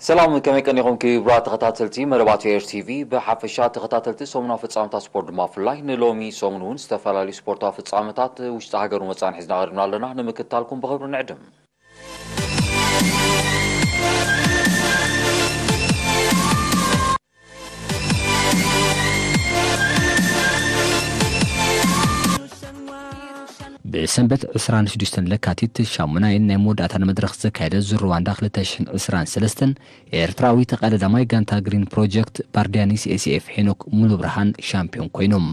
ሰላም፣ ከመይ ቀኒኹም ክቡራት ተኸታተልቲ መደባት ኤር ቲቪ? ብሓፈሻ ተኸታተልቲ ሰሙናዊ ፍጻመታት ስፖርት ድማ ብፍላይ ንሎሚ ሰሙን እውን ዝተፈላለዩ ስፖርታዊ ፍጻመታት ውሽጢ ሃገር ወጻእን ሒዝና ቀሪብና ኣለና። ንምክትታልኩም ብኽብሪ ንዕድም። ብሰንበት ዕስራን ሽዱሽተን ለካቲት ሻሙናይን ናይ መወዳእታን መድረኽ ዘካየደ ዙር ሩዋንዳ ክልተ ሽሕን ዕስራን ሰለስተን ኤርትራዊ ተቐዳዳማይ ጋንታ ግሪን ፕሮጀክት ባርዲያኒስ ኤስኤፍ ሄኖክ ሙሉ ብርሃን ሻምፒዮን ኮይኖም።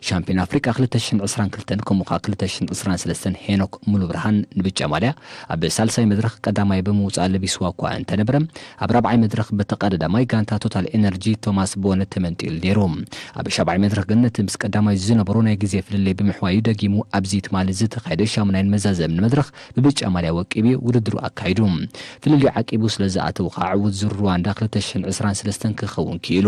ሻምፒዮን ኣፍሪቃ ክልተ ሽሕን ዕስራን ክልተን ከምኡ ኸዓ ክልተ ሽሕን ዕስራን ሰለስተን ሄኖክ ሙሉ ብርሃን ንብጫ ማልያ ኣብ ሳልሳይ መድረኽ ቀዳማይ ብምውጻእ ለቢስዋ እኳ እንተነበረ፣ ኣብ ራብዓይ መድረኽ ብተቐዳዳማይ ጋንታ ቶታል ኤነርጂ ቶማስ ቦነ ተመንጢሉ ነይሩ። ኣብ ሻብዓይ መድረኽ ግን ነቲ ምስ ቀዳማይ ዝነበሮ ናይ ግዜ ፍልልይ ብምሕዋዩ ደጊሙ ኣብዚ ትማሊ ዝተኻየደ ሻሙናይን መዛዘምን መድረኽ ብብጫ ማልያ ወቂቡ ውድድሩ ኣካይዱ። ፍልልዩ ዓቂቡ ስለ ዝኣተው ከዓ ዕውት ዙር ሩዋንዳ ክልተ ሽሕን ዕስራን ሰለስተን ክኸውን ክኢሉ።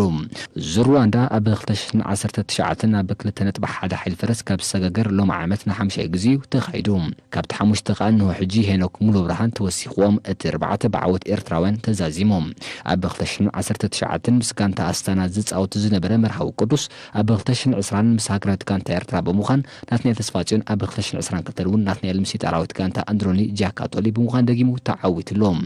ዙር ሩዋንዳ ኣብ ክልተ ሽሕን ዓሰርተ ትሽዓተን ኣብ ክልተ ነጥቢ ሓደ ሓይል ፈረስ ካብ ዝሰጋገር ሎሚ ዓመት ንሓምሻይ ግዜ እዩ ተኻይዱ። ካብቲ ሓሙሽተ ከኣ እንሆ ሕጂ ሄኖክ ሙሉ ብርሃን ተወሲኽዎም፣ እቲ ኣርባዕተ ብዓወት ኤርትራውያን ተዛዚሞም። ኣብ ክልተ ሽሕን ዓሰርተ ትሽዓተን ምስ ጋንታ ኣስታና ዝጻወት ዝነበረ መርሃዊ ቅዱስ፣ ኣብ ክልተ ሽሕን ዕስራን ምስ ሃገራዊት ጋንታ ኤርትራ ብምዃን፣ ናትናኤል ተስፋጽዮን፣ ኣብ ክልተ ሽሕን ዕስራን ክልተን እውን ናትናኤል ምስ ኢጣልያዊት ጋንታ ኣንድሮኒ ጂያካቶሊ ብምዃን ደጊሙ ተዓዊትሎም።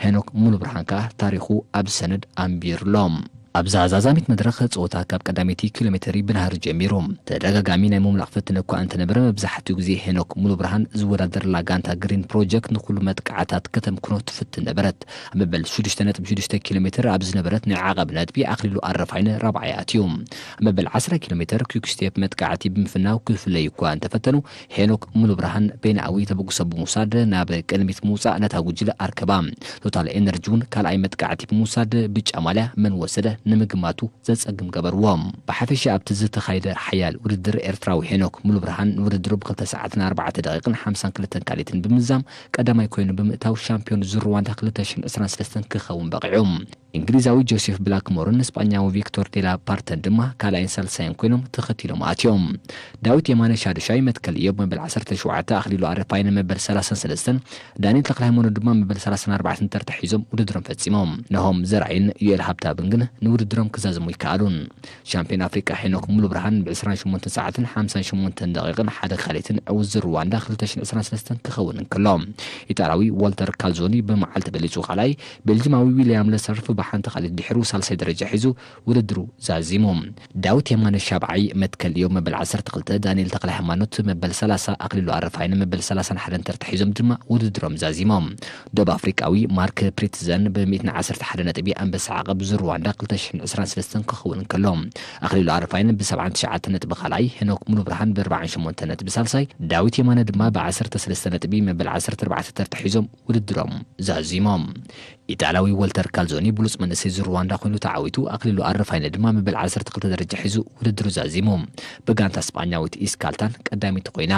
ሄኖክ ሙሉ ብርሃን ከኣ ታሪኹ ኣብ ሰነድ ኣንቢሩሎም። ኣብዛ ዛዛሚት መድረኽ ጸወታ ካብ ቀዳመይቲ ኪሎ ሜተር ብናህሪ ጀሚሩ። ተደጋጋሚ ናይ ምምላቕ ፍትን እኳ እንተነበረ፣ መብዛሕትኡ ግዜ ሄኖክ ሙሉ ብርሃን ዝወዳደረላ ጋንታ ግሪን ፕሮጀክት ንኹሉ መጥቃዕታት ከተምክኖ ትፍትን ነበረት። ኣብ መበል ሽዱሽተ ነጥቢ ሽዱሽተ ኪሎ ሜተር ኣብ ዝነበረት ናይ ዓቐብ ነጥቢ ኣኽሊሉ ኣረፋይነ ራብዓይ ኣትዩ። ኣብ መበል ዓስራ ኪሎ ሜተር ኪክ ስቴፕ መጥቃዕቲ ብምፍናው ክፍለዩ እኳ እንተፈተኑ፣ ሄኖክ ሙሉ ብርሃን በይናዊ ተበግሶ ብምውሳድ ናብ ቅድሚት ምውጻእ ነታ ጉጅለ ኣርከባ። ቶታል ኤነርጂ እውን ካልኣይ መጥቃዕቲ ብምውሳድ ብጫ ማልያ መን ወሰደ ንምግማቱ ዘጸግም ገበርዎ። ብሓፈሻ ኣብቲ ዝተኻየደ ሓያል ውድድር ኤርትራዊ ሄኖክ ሙሉ ብርሃን ንውድድሩ ብክልተ ሰዓትን ኣርባዕተ ደቂቕን ሓምሳን ክልተን ካሊትን ብምዛም ቀዳማይ ኮይኑ ብምእታው ሻምፒዮን ዙር ሩዋንዳ ክልተ ሽሕን ዕስራን ሰለስተን ክኸውን በቒዑ። እንግሊዛዊ ጆሴፍ ብላክሞርን ስጳኛዊ ቪክቶር ዴላ ፓርተን ድማ ካልኣይን ሳልሳይን ኮይኖም ተኸቲሎም ኣትዮም። ዳዊት የማነ ሻዱሻይ፣ መትከል ኢዮብ መበል ዓሰርተ ሸውዓተ፣ ኣኽሊሉ ኣረፋይነ መበል ሰላሳን ሰለስተን፣ ዳንኤል ተኽለሃይማኖት ድማ መበል ሰላሳን ኣርባዕተን ተርታ ሒዞም ውድድሮም ፈጺሞም። ናሆም ዘርኣይን ዩኤል ሃብታብን ግን ንውድድሮም ክዛዘሙ ኣይከኣሉን። ሻምፒዮን ኣፍሪቃ ሄኖክ ሙሉ ብርሃን ብ ዕስራን ሸሞንተን ሰዓትን ሓምሳን ሸሞንተን ደቂቕን ሓደ ካሌትን ዕውት ዙር ሩዋንዳ ክልተ ሽሕን ዕስራን ሰለስተን ክኸውን እንከሎ፣ ኢጣልያዊ ዋልተር ካልዞኒ ብመዓልቲ በሊጹ ካልኣይ፣ ቤልጂማዊ ዊልያም ለሰርፍ ብሓንቲ ካሌት ድሕሩ ሳልሳይ ደረጃ ሒዙ ውድድሩ ዛዚሙ። ዳዊት የማነ ሻብዓይ፣ መትከል ኢዮብ መበል ዓሰርተ ክልተ፣ ዳንኤል ተኽለ ሃይማኖት መበል ሰላሳ፣ ኣኽሊሉ ኣረፋይነ መበል ሰላሳን ሓደን ተርታ ሒዞም ድማ ውድድሮም ዛዚሞም። ደቡብ ኣፍሪቃዊ ማርክ ፕሪትዘን ብ ሚእትን ዓሰርተ ሓደ ነጥቢ ኣንበሳ ዓቐብ ዙር ሩዋንዳ ክልተ ሽሕን ዕስራን ሰለስተን ክኸውን እንከሎ፣ ኣኽሊሉ ኣረፋይነ ብ ሰብዓን ትሽዓተን ነጥቢ ካልኣይ፣ ሄኖክ ሙሉ ብርሃን ብ ኣርባዓን ሸሞንተን ነጥቢ ሳልሳይ፣ ዳዊት የማነ ድማ ብ ዓሰርተ ሰለስተ ነጥቢ መበል ዓሰርተ ኣርባዕተ ተርታ ሒዞም ውድድሮም ዛዚሞም። ኢጣልያዊ ወልተር ካልዞኒ ብሉጽ መንእሰይ ዙር ሩዋንዳ ኮይኑ ተዓዊቱ፣ ኣኽሊሉ ኣረፋይነ ድማ መበል ዓሰርተ ክልተ ደረጃ ሒዙ ውድድሩ ዛዚሙ። ብጋንታ ስጳኛዊት ኢስካልታን ቀዳመይቲ ኮይና።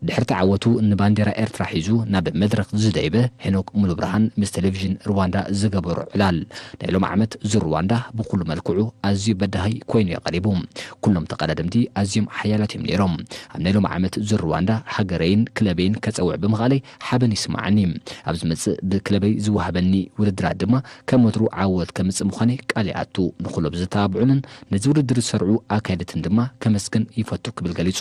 ድሕሪ ተዓወቱ ንባንዴራ ኤርትራ ሒዙ ናብ መድረኽ ዝደይበ ሄኖክ ሙሉብርሃን ምስ ቴሌቪዥን ሩዋንዳ ዝገበሮ ዕላል፣ ናይ ሎሚ ዓመት ዙር ሩዋንዳ ብኹሉ መልክዑ ኣዝዩ በዳሂ ኮይኑ እዩ ቀሪቡ። ኩሎም ተቐዳደምቲ ኣዝዮም ሓያላት እዮም ነይሮም። ኣብ ናይ ሎሚ ዓመት ዙር ሩዋንዳ ሃገረይን ክለበይን ከጸውዕ ብምኽኣለይ ሓበን ይስምዓኒ። ኣብ ዝመጽእ ብክለበይ ዝወሃበኒ ውድድራት ድማ ከም ወትሩ ዓወት ከምጽእ ምዃነይ ቃል ይኣቱ። ንኹሎም ዝተባብዑንን ነዚ ውድድር ዝሰርዑ ኣካየድትን ድማ ከመስግን ይፈቱ ክብል ገሊጹ።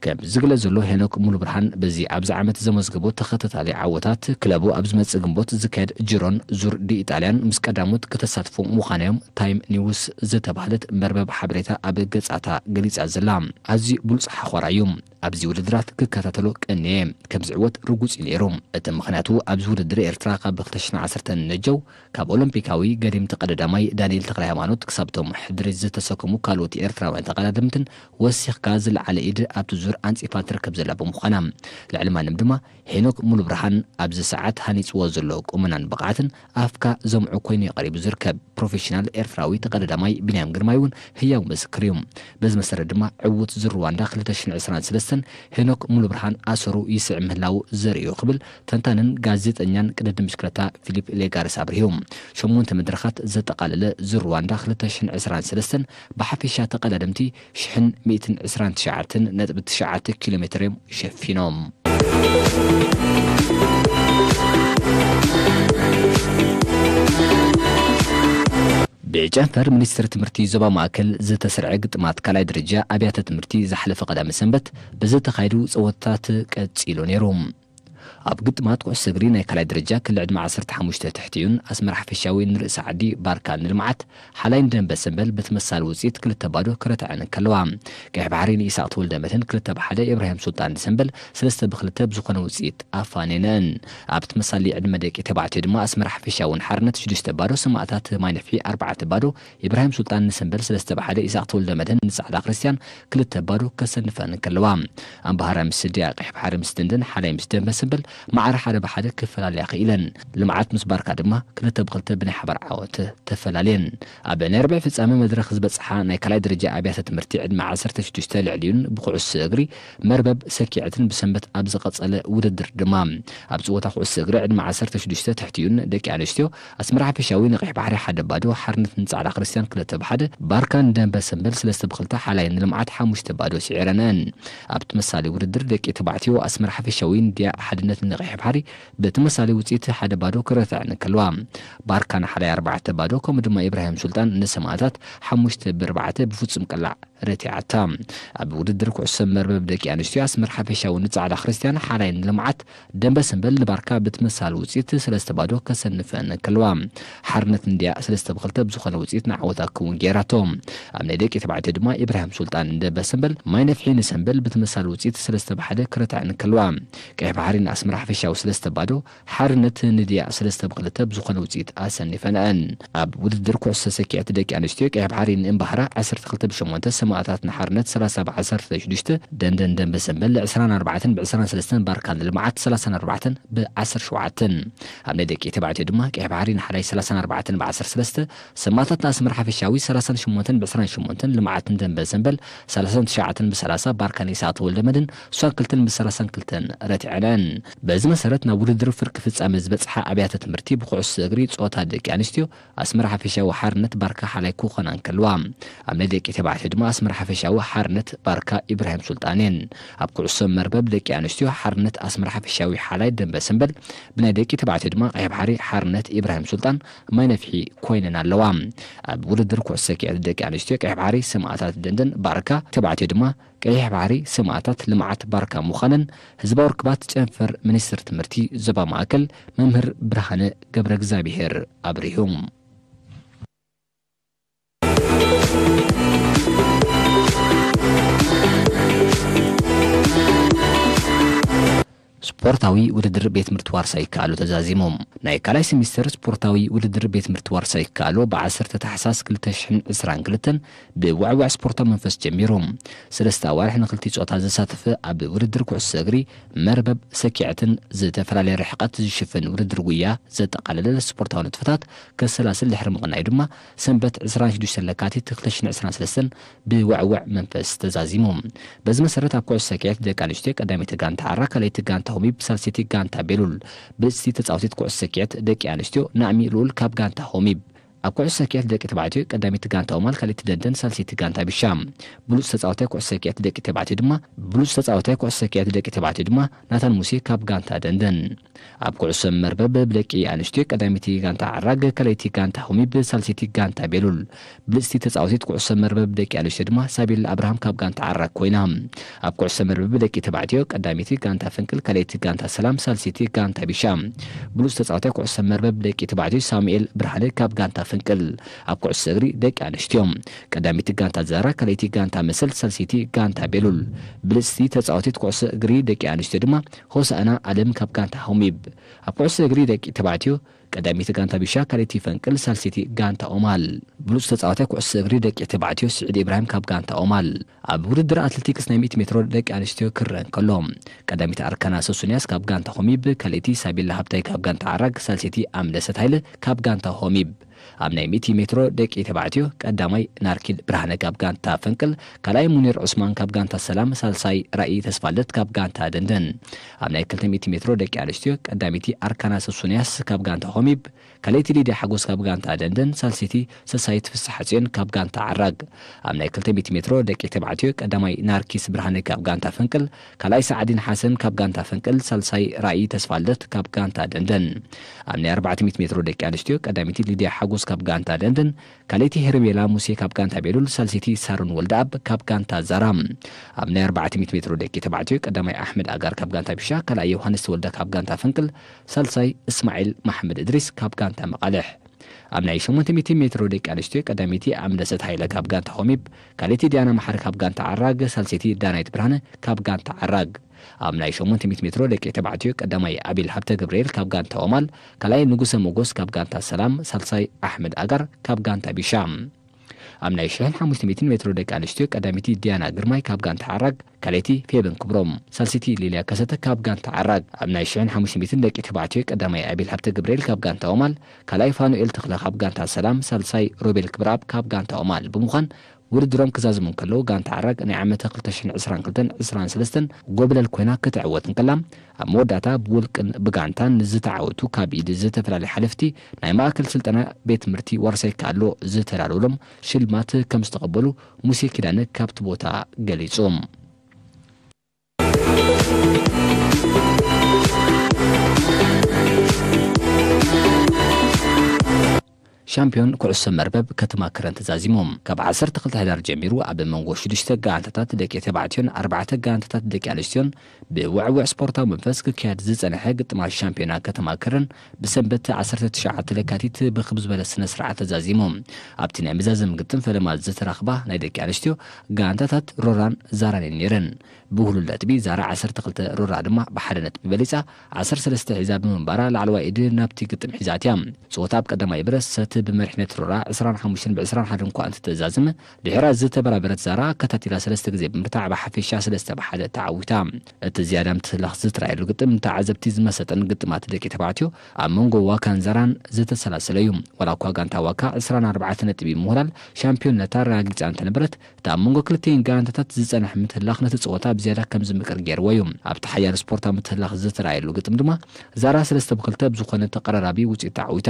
ከም ዝግለጽ ዘሎ ሄኖክ ሙሉብርሃን በዚ ኣብዚ ዓመት ዘመዝገቦ ተኸታታሊ ዓወታት ክለቡ ኣብ ዝመጽእ ግንቦት ዝካየድ ጅሮን ዙር ዲ ኢጣልያን ምስ ቀዳሞት ከተሳትፎ ምዃናዮም ታይም ኒውስ ዝተባህለት መርበብ ሓበሬታ ኣብ ገጻታ ገሊጻ ዘላ። ኣዝዩ ብሉጽ ሓኾራ እዩ። ኣብዚ ውድድራት ክከታተሎ ቀንየ። ከም ዝዕወት ርጉጽ እዩ ነይሩ። እቲ ምኽንያቱ ኣብዚ ውድድር ኤርትራ ካብ ክልተ ሽሕን ዓሰርተን ነጀው ካብ ኦሎምፒካዊ ገዲም ተቐዳዳማይ ዳንኤል ተኽለሃይማኖት ክሳብ እቶም ሕድሪ ዝተሰከሙ ካልኦት ኤርትራውያን ተቐዳደምትን ወሲኽካ ዝለዓለ ኢድ ኣብቲ ዙር ኣንጺፋ ትርከብ ዘላ ብምዃና። ልዕሊ ማንም ድማ ሄኖክ ሙሉብርሃን ኣብዚ ሰዓት ሃኒጽዎ ዘሎ ቁመናን ብቕዓትን ኣፍካ ዘምዑ ኮይኑ እዩ ቀሪቡ ዝርከብ። ፕሮፌሽናል ኤርትራዊ ተቐዳዳማይ ቢንያም ግርማይ እውን ህያው ምስክር እዩ። በዚ መሰረት ድማ ዕዉት ዙር ሩዋንዳ ክልተ ሽሕን ዕስራን ሰለስተን ሄኖክ ሙሉብርሃን ኣሰሩ ይስዕብ ምህላዉ ዘርኢ እዩ ክብል ተንታንን ጋዜጠኛን ቅድድም ብሽክለታ ፊሊፕ ሌጋርስ ኣብሪሁ። ሸሞንተ መድረኻት ዘጠቓለለ ዙር ሩዋንዳ ክልተ ሽሕን ዕስራን ሰለስተን ብሓፈሻ ተቐዳደምቲ ሽሕን ሚእትን ዕስራን ትሽዓተን ነጥቢ ትሽዓተ ኪሎ ሜትር እዮም ሸፊኖም። ብጨንፈር ሚኒስትሪ ትምህርቲ ዞባ ማእከል ዝተሰርዐ ግጥማት ካልኣይ ደረጃ ኣብያተ ትምህርቲ ዝሓለፈ ቀዳመ ሰንበት ብዝተኻየዱ ጸወታታት ቀጺሉ ነይሩ። ኣብ ግጥማት ኩዕሶ እግሪ ናይ ካልኣይ ደረጃ ክሊ ዕድመ ዓሰርተ ሓሙሽተ ትሕቲ እዩን ኣስመራ ሓፈሻዊ ንርእሲ ዓዲ ባርካ ንልምዓት ሓላይን ደንበ ሰንበል ብተመሳሳሊ ውጽኢት ክልተ ባዶ ክረትዐን እንከለዋ፣ ቀይሕ ባሕሪ ንኢሳቕ ተወልደ መድህን ክልተ ብሓደ፣ ኢብራሂም ሱልጣን ንሰንበል ሰለስተ ብክልተ ብዝኾነ ውጽኢት ኣፋኔነን። ኣብ ተመሳሳሊ ዕድመ ደቂ ተባዕትዮ ድማ ኣስመራ ሓፈሻውን ሓርነት ሽዱሽተ ባዶ፣ ሰማእታት ማይ ነፍሒ ኣርባዕተ ባዶ፣ ኢብራሂም ሱልጣን ንሰንበል ሰለስተ ብሓደ፣ ኢሳቕ ተወልደ መድህን ንጻዕዳ ክርስቲያን ክልተ ባዶ ከሰንፈን እንከለዋ፣ ኣምባሃራ ምስ ድያ ቀይሕ ባሕሪ ምስ ደንደን ሓላይ ምስ ደንበ ሰንበል ማዕረ ሓደ ብሓደ ክፈላለያ ክኢለን። ልምዓት ምስ ባርካ ድማ ክልተ ብክልተ ብናይ ሓባር ዓወት ተፈላለየን። ኣብ ናይ ርብዒ ፍጻመ መድረኽ ዝበጽሓ ናይ ካልኣይ ደረጃ ኣብያተ ትምህርቲ ዕድመ ዓሰርተ ሽዱሽተ ልዕሊኡን ብኩዕሶ እግሪ መርበብ ሰኪዐትን ብሰንበት ኣብ ዝቐጸለ ውድድር ድማ ኣብ ጸወታ ኩዕሶ እግሪ ዕድመ ዓሰርተ ሽዱሽተ ትሕቲኡን ደቂ ኣንስትዮ ኣስመራ ሓፈሻዊ ንቀይሕ ባሕሪ ሓደ ባዶ፣ ሓርነት ንጻዕዳ ክርስቲያን ክልተ ብሓደ፣ ባርካን ደንበ ሰንበል ሰለስተ ብክልተ፣ ሓላይ ንልምዓት ሓሙሽተ ባዶ ስዒረነን። ኣብ ተመሳሳሊ ውድድር ደቂ ተባዕትዮ ኣስመራ ሓፈሻዊ ንድያ ሓድነት ንቀይሕ ባሕሪ ብተመሳሳሊ ውጽኢት ሓደ ባዶ ክረትዐን እንከለዋ፣ ባርካ ንሓላይ ኣርባዕተ ባዶ፣ ከምኡ ድማ ኢብራሂም ሱልጣን ንሰማእታት ሓሙሽተ ብኣርባዕተ ብፍጹም ቅላዕ ረቲዓታ። ኣብ ውድድር ኩዕሶ መርበብ ደቂ ኣንስትዮ ኣስመራ ሓፈሻዊ ንጻዕዳ ክርስቲያን ሓላይ ንልምዓት ደንበ ሰንበል ንባርካ ብትመሳል ውጽኢት ሰለስተ ባዶ ከሰንፈን ከለዋ፣ ሓርነት እንድያ ሰለስተ ብክልተ ብዝኾነ ውጽኢት ንዓወታ ክውን ገይራቶ። ኣብ ናይ ደቂ ተባዕትዮ ድማ ኢብራሂም ሱልጣን ንደንበ ሰንበል፣ ማይ ነፍሒ ንሰንበል ብትመሳል ውጽኢት ሰለስተ ብሓደ ክረትዐን ከለዋ፣ ቀይሕ ባሕሪ ንኣስመራ ሓፈሻዊ ሰለስተ ባዶ፣ ሓርነት ንድያ ሰለስተ ብክልተ ብዝኾነ ውጽኢት ኣሰኒፈንአን። ኣብ ውድድር ኩዕሶ ሰኪዐት ደቂ ኣንስትዮ ቀይሕ ባሕሪ ንእምባህራ ዓሰርተ ክልተ ብሸሞንተ፣ ሰማእታት ንሓርነት ሰላሳ ብዓሰርተ ሽዱሽተ፣ ደንደን ደንበ ሰንበል ዕስራን ኣርባዕተን ብዕስራን ሰለስተን፣ ባርካ ንልምዓት ሰላሳን ኣርባዕተን ብዓሰርተ ሸውዓተን። ኣብ ናይ ደቂ ተባዕትዮ ድማ ቀይሕ ባሕሪ ንሓላይ ሰላሳን ኣርባዕተን ብዓሰርተ ሰለስተ፣ ሰማእታት ንኣስመራ ሓፈሻዊ ሰላሳን ሸሞንተን ብዕስራን ሸሞንተን፣ ልምዓት ንደንበ ሰንበል ሰላሳን ትሽዓተን ብሰላሳ፣ ባርካ ንኢሳቅ ተወልደ መድን ሱሳን ክልተን ብሰላሳን ክልተን ረቲዐነን። በዚ መሰረት ናብ ውድድር ፍርቂ ፍጻመ ዝበጽሓ ኣብያተ ትምህርቲ ብኩዕሶ እግሪ ጾታ ደቂ ኣንስትዮ ኣስመራ ሓፈሻዊ ሓርነት ባርካ ሓላይ ክኾና እንከልዋ፣ ኣብ ናይ ደቂ ተባዕትዮ ድማ ኣስመራ ሓፈሻዊ ሓርነት ባርካ ኢብራሂም ሱልጣን እየን። ኣብ ኩዕሶ መርበብ ደቂ ኣንስትዮ ሓርነት ኣስመራ ሓፈሻዊ ሓላይ ደንበ ሰንበል፣ ብናይ ደቂ ተባዕትዮ ድማ ቀይሕ ባሕሪ ሓርነት ኢብራሂም ሱልጣን ማይ ነፍሒ ኮይነን ኣለዋ። ኣብ ውድድር ኩዕሶ ሰኪዐት ደቂ ኣንስትዮ ቀይሕ ባሕሪ ሰማእታት ደንደን ባርካ፣ ተባዕትዮ ድማ ቀይሕ ባሕሪ ሰማእታት ልምዓት ባርካ ምዃነን ህዝባዊ ርክባት ጨንፈር ሚኒስትሪ ትምህርቲ ዞባ ማእከል መምህር ብርሃነ ገብረ እግዚኣብሄር ኣብሪሁ። ስፖርታዊ ውድድር ቤት ትምህርቲ ዋርሳይ ይከኣሎ ተዛዚሙ። ናይ ካልኣይ ሴሚስተር ስፖርታዊ ውድድር ቤት ትምህርቲ ዋርሳይ ይከኣሎ ብዓሰርተ ታሕሳስ ክልተ ሽሕን ዕስራን ክልተን ብውዕውዕ ስፖርታዊ መንፈስ ጀሚሩ። ሰለስተ ኣዋርሕ ንክልቲ ጾታ ዘሳተፈ ኣብ ውድድር ኩዕሶ እግሪ መርበብ ሰኪዐትን ዝተፈላለየ ርሕቀት ዝሽፍን ውድድር ጉያ ዘጠቓለለ ስፖርታዊ ንጥፈታት ከሰላስል ድሕሪ ምቕናዩ ድማ ሰንበት ዕስራን ሽዱሽተን ለካቲት ክልተ ሽሕን ዕስራን ሰለስተን ብውዕውዕ መንፈስ ተዛዚሙ። በዚ መሰረት ኣብ ኩዕሶ ሰኪዐት ደቂ ኣንስትዮ ቀዳመይቲ ጋንታ ዓራ፣ ካልኣይቲ ጋንታ ሆሚብ፣ ሳልሰይቲ ጋንታ ቤሉል። ብልጽቲ ተጻወቲት ኩዕሶ ሰኪዐት ደቂ ኣንስትዮ ናእሚ ልኡል ካብ ጋንታ ሆሚብ። ኣብ ኩዕሶ ሰኪዐት ደቂ ተባዕትዮ ቀዳመይቲ ጋንታ ኦማል፣ ካልኣይቲ ደንደን፣ ሳልሰይቲ ጋንታ ቢሻ። ብሉጽ ተጻዋታይ ኩዕሶ ሰኪዐት ደቂ ተባዕትዮ ድማ፣ ብሉጽ ተጻዋታይ ኩዕሶ ሰኪዐት ደቂ ተባዕትዮ ድማ ናታን ሙሴ ካብ ጋንታ ደንደን። ኣብ ኩዕሶ መርበብ ብደቂ ኣንስትዮ ቀዳመይቲ ጋንታ ዓራግ፣ ካልኣይቲ ጋንታ ሆሚብ፣ ሳልሰይቲ ጋንታ ቤሉል። ብልጽቲ ተጻዋቲት ኩዕሶ መርበብ ደቂ ኣንስትዮ ድማ ሳቤላ ኣብርሃም ካብ ጋንታ ዓራግ ኮይና። ኣብ ኩዕሶ መርበብ ደቂ ተባዕትዮ ቀዳመይቲ ጋንታ ፍንቅል፣ ካልኣይቲ ጋንታ ሰላም፣ ሳልሰይቲ ጋንታ ቢሻ። ብሉጽ ተጻዋታይ ኩዕሶ መርበብ ደቂ ተባዕትዮ ሳሙኤል ብርሃነ ካብ ጋንታ ፍንቅል። ኣብ ኩዕሶ እግሪ ደቂ ኣንስትዮ ቀዳመይቲ ጋንታ ዛራ፣ ካልኣይቲ ጋንታ መሰል፣ ሳልሰይቲ ጋንታ ቤሉል። ብልጽቲ ተጻዋቲት ኩዕሶ እግሪ ደቂ ኣንስትዮ ድማ ሆሳእና ኣለም ካብ ጋንታ ሆሚብ። ኣብ ኩዕሶ እግሪ ደቂ ተባዕትዮ ቀዳመይቲ ጋንታ ቢሻ፣ ካልኣይቲ ፈንቅል፣ ሳልሰይቲ ጋንታ ኦማል። ብሉጽ ተጻዋታይ ኩዕሶ እግሪ ደቂ ተባዕትዮ ስዒድ ኢብራሂም ካብ ጋንታ ኦማል። ኣብ ውድድር ኣትሌቲክስ ናይ ሚእቲ ሜትሮ ደቂ ኣንስትዮ ክረአ እንከሎ፣ ቀዳመይቲ ኣርካና ሰሱንያስ ካብ ጋንታ ሆሚብ፣ ካልኣይቲ ሳቤላ ሃብታይ ካብ ጋንታ ዓራግ፣ ሳልሰይቲ ኣምለሰት ሃይለ ካብ ጋንታ ሆሚብ። ኣብ ናይ ሚእቲ ሜትሮ ደቂ ተባዕትዮ ቀዳማይ ናርኪል ብርሃነ ካብ ጋንታ ፈንቅል፣ ካልኣይ ሙኒር ዑስማን ካብ ጋንታ ሰላም፣ ሳልሳይ ራኢ ተስፋልደት ካብ ጋንታ ደንደን። ኣብ ናይ ክልተ ሚእቲ ሜትሮ ደቂ ኣንስትዮ ቀዳመይቲ ኣርካና ሰሱንያስ ካብ ጋንታ ሆሚብ፣ ካልኣይቲ ሊድያ ሓጎስ ካብ ጋንታ ደንደን፣ ሳልሰይቲ ሰሳይት ፍስሓጽዮን ካብ ጋንታ ዓራግ። ኣብ ናይ ክልተ ሚእቲ ሜትሮ ደቂ ተባዕትዮ ቀዳማይ ናርኪስ ብርሃነ ካብ ጋንታ ፈንቅል፣ ካልኣይ ሰዓዲን ሓሰን ካብ ጋንታ ፈንቅል፣ ሳልሳይ ራኢ ተስፋልደት ካብ ጋንታ ደንደን። ኣብ ናይ ኣርባዕተ ሚእቲ ሜትሮ ደቂ ኣንስትዮ ቀዳመይቲ ሊድያ ሓጎስ ጎስ ካብ ጋንታ ደንደን፣ ካልኣይቲ ሄርሜላ ሙሴ ካብ ጋንታ ቤሉል፣ ሳልሰይቲ ሳሮን ወልደኣብ ካብ ጋንታ ዛራ። ኣብ ናይ ኣርባዕተ ሚእቲ ሜትሮ ደቂ ተባዕትዮ ቀዳማይ ኣሕመድ ኣጋር ካብ ጋንታ ቢሻ፣ ካልኣይ ዮሃንስ ተወልደ ካብ ጋንታ ፈንቅል፣ ሳልሳይ እስማዒል መሓመድ እድሪስ ካብ ጋንታ መቓልሕ። ኣብ ናይ ሸሞንተ ሚእቲ ሜትሮ ደቂ ኣንስትዮ ቀዳመይቲ ኣምለሰት ሃይለ ካብ ጋንታ ሆሚብ፣ ካልኣይቲ ዲያና መሓሪ ካብ ጋንታ ዓራግ፣ ሳልሰይቲ ዳናይት ብርሃነ ካብ ጋንታ ዓራግ። ኣብ ናይ ሸሞንተ ሚእቲ ሜትሮ ደቂ ተባዕትዮ ቀዳማይ ኣቤል ሃብተ ገብርኤል ካብ ጋንታ ኦማል፣ ካልኣይ ንጉሰ ሞጎስ ካብ ጋንታ ሰላም፣ ሳልሳይ ኣሕመድ ኣጋር ካብ ጋንታ ቢሻ። ኣብ ናይ ሽሕን ሓሙሽተ ሚእትን ሜትሮ ደቂ ኣንስትዮ ቀዳመይቲ ዲያና ግርማይ ካብ ጋንታ ዓራግ፣ ካልኣይቲ ፌበን ክብሮም፣ ሳልሰይቲ ሊልያ ከሰተ ካብ ጋንታ ዓራግ። ኣብ ናይ ሽሕን ሓሙሽተ ሚእትን ደቂ ተባዕትዮ ቀዳማይ ኣቤል ሃብተ ገብርኤል ካብ ጋንታ ኦማል፣ ካልኣይ ፋኑኤል ተኽለ ካብ ጋንታ ሰላም፣ ሳልሳይ ሮቤል ክብረኣብ ካብ ጋንታ ኦማል ብምዃን ውድድሮም ክዛዝሙ እንከለዉ፣ ጋንታ ዓራግ ናይ ዓመተ ክልተ ሽሕን ዕስራን ክልተን ዕስራን ሰለስተን ጎብለል ኮይና ክትዕወት እንከላ፣ ኣብ መወዳእታ ብውልቅን ብጋንታን ዝተዓወቱ ካብ ኢድ ዝተፈላለዩ ሓለፍቲ ናይ ማእከል ስልጠና ቤት ትምህርቲ ዋርሳይ ካሎ ዝተዳለወሎም ሽልማት ከም ዝተቐበሉ ሙሴ ኪዳነ ካብቲ ቦታ ገሊጹ። ሻምፒዮን ኩዕሶ መርበብ ከተማ ከረን ተዛዚሙ። ካብ ዓሰርተ ክልተ ሕዳር ጀሚሩ ኣብ መንጎ ሽዱሽተ ጋንታታት ደቂ ተባዕትዮን ኣርባዕተ ጋንታታት ደቂ ኣንስትዮን ብውዕውዕ ስፖርታዊ መንፈስ ክካየድ ዝጸንሐ ግጥማት ሻምፒዮና ከተማ ከረን ብሰንበት ዓሰርተ ትሽዓተ ለካቲት ብክብ ዝበለ ስነ ስርዓት ተዛዚሙ። ኣብቲ ናይ መዛዘሚ ግጥም ፈለማ ዝተረኽባ ናይ ደቂ ኣንስትዮ ጋንታታት ሮራን ዛራን እየን ነይረን። ብውህሉል ነጥቢ ዛራ ዓሰርተ ክልተ፣ ሮራ ድማ ብሓደ ነጥቢ በሊጻ ዓሰርተ ሰለስተ ሒዛ ብምንባራ ላዕለዋይ ኢድ ናብቲ ግጥም ሒዛት'ያ። ጸወታ ኣብ ቀዳማይ ብረት ሰት ብመሪሕነት ሮራ ዕስራን ሓሙሽተን ብዕስራን ሓደን እኳ እንትተዛዝም፣ ድሒራ ዝተበራበረት ዛራ ኣከታቲላ ሰለስተ ግዜ ብምርታዕ ብሓፈሻ ሰለስተ ብሓደ ተዓዊታ። እቲ ዝያዳ ምትህልላኽ ዝተራእየሉ ግጥም ንተዓዘብቲ ዝመሰጠን ግጥማት ደቂ ተባዕትዮ ኣብ መንጎ ዋካን ዛራን ዝተሰላሰለ እዩ። ዋላ እኳ ጋንታ ዋካ ዕስራን ኣርባዕተን ነጥቢ ብምውህላል ሻምፒዮንነታ ኣረጋጊጻ እንተነበረት፣ እቲ ኣብ መንጎ ክልቲኤን ጋንታታት ዝጸንሐ ምትህልላኽ ነቲ ጸወታ ብዝያዳ ከም ዝምቅር ገይርዎ እዩ። ኣብቲ ሓያል ስፖርታዊ ምትህልላኽ ዝተራእየሉ ግጥም ድማ ዛራ ሰለስተ ብክልተ ብዝኾነ ተቐራራቢ ውጽኢት ተዓዊታ።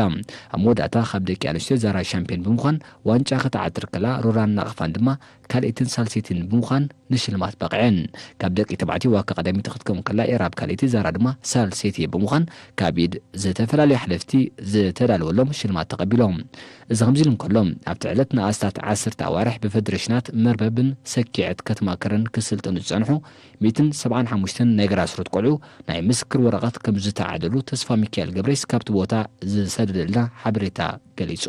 ኣብ መወዳእታ ካብ ደቂ ኣንስትዮ ዛራ ሻምፒዮን ብምዃን ዋንጫ ክትዓትር ከላ፣ ሮራን ናቕፋን ድማ ካልኣይትን ሳልሰይትን ብምዃን ንሽልማት በቕዐን። ካብ ደቂ ተባዕትዮ ዋካ ቀዳመይቲ ክትከውን ከላ፣ ኤራብ ካልኣይቲ፣ ዛራ ድማ ሳልሰይቲ ብምዃን ካብ ኢድ ዝተፈላለዩ ሓለፍቲ ዝተዳለወሎም ሽልማት ተቐቢሎም። እዚ ከምዚ ኢሉ እንከሎ፣ ኣብቲ ዕለት ንኣስታት ዓሰርተ ኣዋርሕ ብፈደረሽናት መርበብን ሰኪዐት ከተማ ከረን ክስልጠኑ ዝጸንሑ ሚእትን ሰብዓን ሓሙሽተን ናይ ግራስሩት ቆልዑ ናይ ምስክር ወረቐት ከም ዝተዓደሉ ተስፋ ሚካኤል ገብሬስ ካብቲ ቦታ ዝሰደደልና ሓበሬታ ገሊጹ።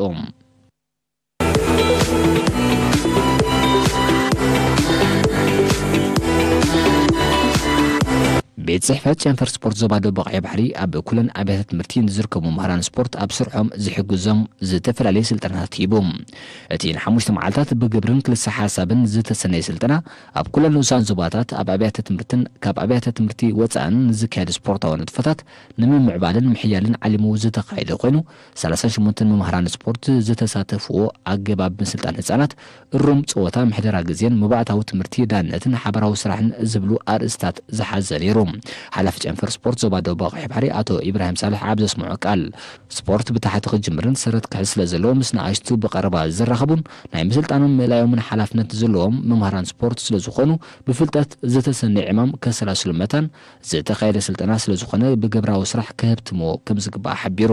ቤት ጽሕፈት ጨንፈር ስፖርት ዞባ ደቡብ ቀይሕ ባሕሪ ኣብ ኩለን ኣብያተ ትምህርቲ ንዝርከቡ መምህራን ስፖርት ኣብ ስርሖም ዝሕግዞም ዝተፈላለዩ ስልጠናታት ሂቡ። እቲ ንሓሙሽተ መዓልታት ብግብርን ክልሰ ሓሳብን ዝተሰነየ ስልጠና ኣብ ኩለን ንኡሳን ዞባታት ኣብ ኣብያተ ትምህርትን ካብ ኣብያተ ትምህርቲ ወጻእን ንዝካየድ ስፖርታዊ ንጥፈታት ንምምዕባልን ምሕያልን ዓሊሙ ዝተኻየደ ኮይኑ፣ ሰላሳን ሸሞንተን መምህራን ስፖርት ዝተሳተፍዎ ኣገባብ ምስልጣን ህጻናት፣ እሩም ጸወታ፣ ምሕደራ ግዜን መባእታዊ ትምህርቲ፣ ዳንነትን ሓባራዊ ስራሕን ዝብሉ ኣርእስታት ዝሓዘ ነይሩ። ሓላፊ ጨንፈር ስፖርት ዞባ ደቡብ ቀይሕ ባሕሪ ኣቶ ኢብራሂም ሳልሕ ኣብ ዘስምዖ ቃል፣ ስፖርት ብታሕቲ ክጅምርን ሰረት ክሕዝ ስለ ዘለዎ፣ ምስ ንኣሽቱ ብቐረባ ዝራኸቡን ናይ ምስልጣኖም ምእላዮምን ሓላፍነት ዘለዎም መምህራን ስፖርት ስለ ዝኾኑ፣ ብፍልጠት ዝተሰነየ ዕማም ከሰላስሉ መታን ዝተኻየደ ስልጠና ስለ ዝኾነ፣ ብግብራዊ ስራሕ ከህብትምዎ ከም ዝግባእ ሓቢሩ።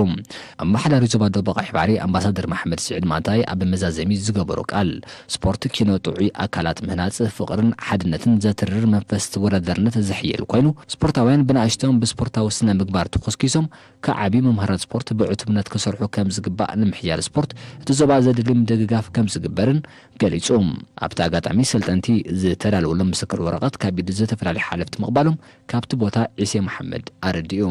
ኣመሓዳሪ ዞባ ደቡብ ቀይሕ ባሕሪ ኣምባሳደር መሓመድ ስዒድ ማንታይ ኣብ መዛዘሚ ዝገበሮ ቃል፣ ስፖርት ኪኖ ጥዑይ ኣካላት ምህናጽ ፍቕርን ሓድነትን ዘትርር መንፈስ ተወዳዳርነት ዘሕይል ኮይኑ፣ ስፖርታውያን ብንኣሽቶም ብስፖርታዊ ስነ ምግባር ተኾስኪሶም ክዓብዩ፣ መምህራን ስፖርት ብዕቱብነት ክሰርሑ ከም ዝግባእ፣ ንምሕያል ስፖርት እቲ ዞባ ዘድሊ ምድግጋፍ ከም ዝግበርን ገሊጹ። ኣብቲ ኣጋጣሚ ሰልጠንቲ ዝተዳለወሎም ምስክር ወረቐት ካብ ኢድ ዝተፈላለዩ ሓለፍቲ ምቕባሎም ካብቲ ቦታ ዒሴ መሓመድ ኣረዲኡ።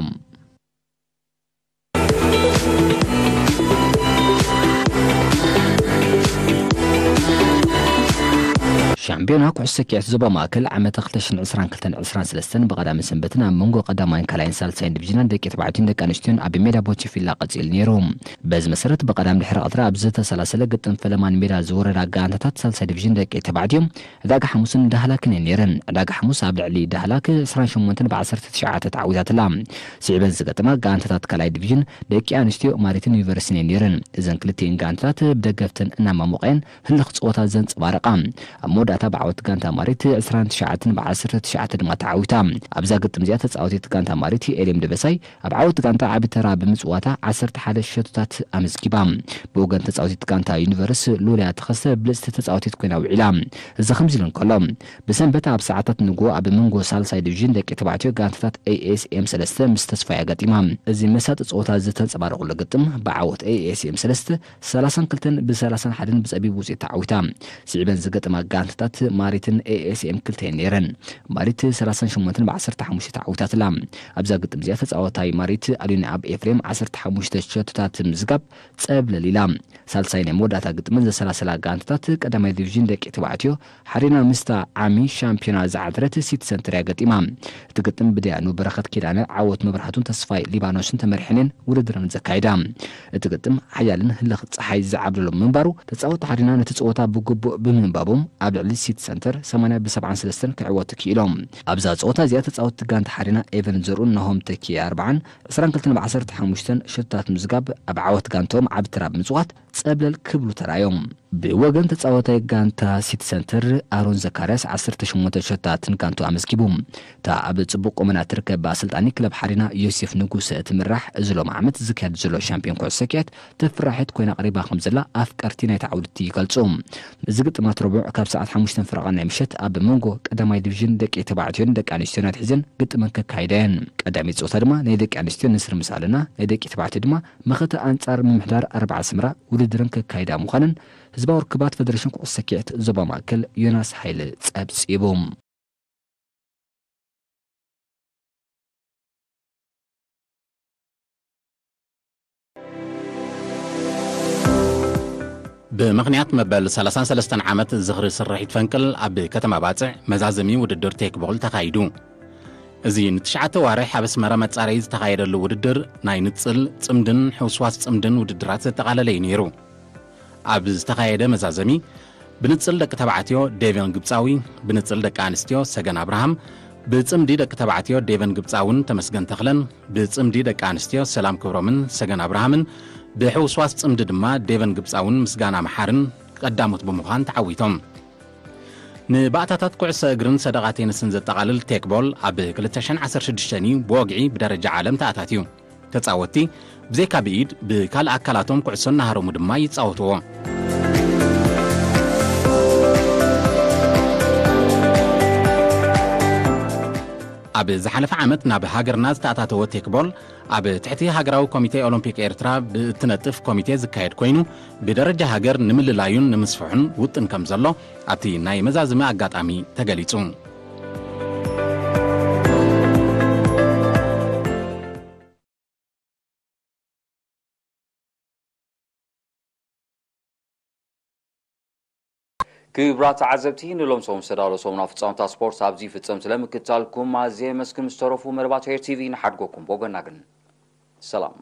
ሻምፒዮና ኩዕሶ ሰኪዐት ዞባ ማእከል ዓመተ ክልተ ሽሕን ዕስራን ክልተን ዕስራን ሰለስተን ብቐዳምን ሰንበትን ኣብ መንጎ ቀዳማይን ካልኣይን ሳልሳይን ዲቪዥናት ደቂ ተባዕትዮን ደቂ ኣንስትዮን ኣብ ሜዳ ቦቸፊላ ቀጺሉ ነይሩ። በዚ መሰረት ብቐዳም ድሕሪ ቀትሪ ኣብ ዝተሰላሰለ ግጥም ፈለማ ንሜዳ ዝወረዳ ጋንታታት ሳልሳይ ዲቪዥን ደቂ ተባዕትዮ ዕዳጋ ሓሙስን ዳህላክን እየን ነይረን። ዕዳጋ ሓሙስ ኣብ ልዕሊ ዳህላክ ዕስራን ሸሞንተን ብዓሰርተ ትሽዓተ ተዓዊታትላ። ስዒበን ዝገጠማ ጋንታታት ካልኣይ ዲቪዥን ደቂ ኣንስትዮ ማሪትን ዩኒቨርሲቲን እየን ነይረን። እዘን ክልቲኤን ጋንታታት ብደገፍተን እናማሞቐየን ህልኽ ጸወታ ዘንጸባረቓ። ኣብ መወዳእታ ኣብ ዓወት ጋንታ ማሪት ዕስራን ትሽዓተን ብዓሰርተ ትሽዓተ ድማ ተዓዊታ። ኣብዛ ግጥም እዚኣ ተጻዋቲት ጋንታ ማሪት ኤሌም ደበሳይ ኣብ ዓወት ጋንታ ዓቢ ተራ ብምጽዋታ ዓሰርተ ሓደ ሸቶታት ኣመዝጊባ። ብወገን ተጻዋቲት ጋንታ ዩኒቨርስ ሉልያ ተኸስተ ብልጽቲ ተጻዋቲት ኮይና ውዒላ። እዚ ከምዚ ኢሉ እንከሎ፣ ብሰንበት ኣብ ሰዓታት ንግሆ ኣብ መንጎ ሳልሳይ ዲቪዥን ደቂ ተባዕትዮ ጋንታታት ኤ ኤስ ኤም ሰለስተ ምስ ተስፋይ ኣጋጢማ። እዚ መሳጢ ጸወታ ዝተንጸባረቐሉ ግጥም ብዓወት ኤ ኤስ ኤም ሰለስተ ሰላሳን ክልተን ብሰላሳን ሓደን ብጸቢብ ውጽኢት ተዓዊታ። ስዒበን ዝገጠማ ጋንታታት ማሪትን ኤ ኤስ ኤም ክልተ እየን ነይረን። ማሪት ሰላሳን ሸሞንተን ብዓሰርተ ሓሙሽተ ተዓዊታትላ። ኣብዛ ግጥም እዚኣ ተጻዋታይ ማሪት ኣሉኒ ኣብ ኤፍሬም ዓሰርተ ሓሙሽተ ሸቶታት ምዝጋብ ጸብለል ኢላ። ሳልሳይ ናይ መወዳእታ ግጥመን ዘሰላሰላ ጋንታታት ቀዳማይ ዲቪዥን ደቂ ተባዕትዮ ሓሪና ምስታ ዓሚ ሻምፒዮና ዝዓተረት ሲቲ ሰንተር እያ ገጢማ። እቲ ግጥም ብደያኑ በረኸት ኪዳነ፣ ዓወት መብራህቱን ተስፋይ ሊባኖስን ተመሪሐን እየን ውድድረን ዘካይዳ። እቲ ግጥም ሓያልን ህልኽ ጸሓይ ዝዓብለሉ ምንባሩ፣ ተጻወትቲ ሓሪና ነቲ ጸወታ ብግቡእ ብምንባቦም ኣብ ልዕሊ ሲቲ ሰንተር ሰማንያ ብሰብዓን ሰለስተን ክዕወቱ ክኢሎም። ኣብዛ ጸወታ እዚኣ ተጻወትቲ ጋንታ ሓሪና ኤቨን ዘርኡን ናሆም ተኪ ኣርብዓን ዕስራን ክልተን ብዓሰርተ ሓሙሽተን ሸቶታት ምዝጋብ ኣብ ዓወት ጋንታኦም ዓቢ ተራ ብምጽዋት ጸብለል ክብሉ ተራእዮም። ብወገን ተጻዋታይ ጋንታ ሲቲ ሰንተር ኣሮን ዘካርያስ ዓሰርተ ሸሞንተ ሸቶታት ንጋንቱ ኣመዝጊቡ። እታ ኣብ ጽቡቕ ቁመና ትርከብ ኣሰልጣኒ ክለብ ሓሪና ዮሴፍ ንጉሰ እትምራሕ፣ እዚ ሎም ዓመት ዝካየድ ዘሎ ሻምፒዮን ኩዕሶ ሰኪዐት ተፍራሒት ኮይና ቀሪባ ከም ዘላ ኣፍቀርቲ ናይታ ዓውድቲ ይገልጹ። እዚ ግጥማት ረቡዕ ካብ ሰዓት ሓሙሽተ ፍረቓ ናይ ምሸት ኣብ መንጎ ቀዳማይ ዲቪዥን ደቂ ተባዕትዮን ደቂ ኣንስትዮን ኣትሒዘን ግጥመን ከካይዳ እየን። ቀዳመይቲ ጸወታ ድማ ናይ ደቂ ኣንስትዮ ንስር ምስ ኣለና፣ ናይ ደቂ ተባዕትዮ ድማ መኸተ ኣንጻር ምምሕዳር ኣርባዓ ኣስመራ ውድድረን ከካይዳ ምዃነን ህዝባዊ ርክባት ፈደረሽን ኩዕሶ ሰኪዐት ዞባ ማእከል ዮናስ ሃይለ ጸብጺቡ። ብምኽንያት መበል ሰላሳን ሰለስተን ዓመት ዝኽሪ ስርሒት ፈንቅል ኣብ ከተማ ባጽዕ መዛዘሚ ውድድር ቴክቦል ተኻይዱ። እዚ ንትሽዓተ ዋርሕ ኣብ ኣስመራ መጻረዪ ዝተኻየደሉ ውድድር ናይ ንጽል፣ ጽምድን ሕውስዋስ ጽምድን ውድድራት ዘጠቓለለ እዩ ነይሩ። ኣብ ዝተኻየደ መዛዘሚ ብንጽል ደቂ ተባዕትዮ ዴቨን ግብጻዊ፣ ብንጽል ደቂ ኣንስትዮ ሰገን ኣብርሃም፣ ብጽምዲ ደቂ ተባዕትዮ ዴቨን ግብጻውን ተመስገን ተኽለን፣ ብጽምዲ ደቂ ኣንስትዮ ሰላም ክብሮምን ሰገን ኣብርሃምን፣ ብሕውስዋስ ጽምዲ ድማ ዴቨን ግብጻውን ምስጋና መሓርን ቀዳሞት ብምዃን ተዓዊቶም። ንባእታታት ኩዕሶ እግርን ሰደቓ ቴኒስን ዘጠቓልል ቴክቦል ኣብ ክልተ ሽሕን ዓሰርተ ሽዱሽተን እዩ ብወግዒ ብደረጃ ዓለም ተኣታትዩ። ተጻወትቲ ብዘይካ ብኢድ ብካልእ ኣካላቶም ኩዕሶ እናሃረሙ ድማ ይጻወትዎ። ኣብ ዝሓለፈ ዓመት ናብ ሃገርና ዝተኣታተወ ቴክቦል ኣብ ትሕቲ ሃገራዊ ኮሚቴ ኦሎምፒክ ኤርትራ ብእትነጥፍ ኮሚቴ ዝካየድ ኮይኑ፣ ብደረጃ ሃገር ንምልላዩን ንምስፍሑን ውጥን ከም ዘሎ ኣብቲ ናይ መዛዝሚ ኣጋጣሚ ተገሊጹ። ክቡራት ተዓዘብቲ፣ ንሎም ሰሙን ዝተዳለዉ ሰሙናዊ ፍጻመታት ስፖርት ኣብዚ ይፍጸም። ስለ ምክትታልኩም ኣዝየ የመስግን። ምስ ተረፉ መደባት ሄር ቲቪ ንሓድጎኩም። ብወገንና ግን ሰላም።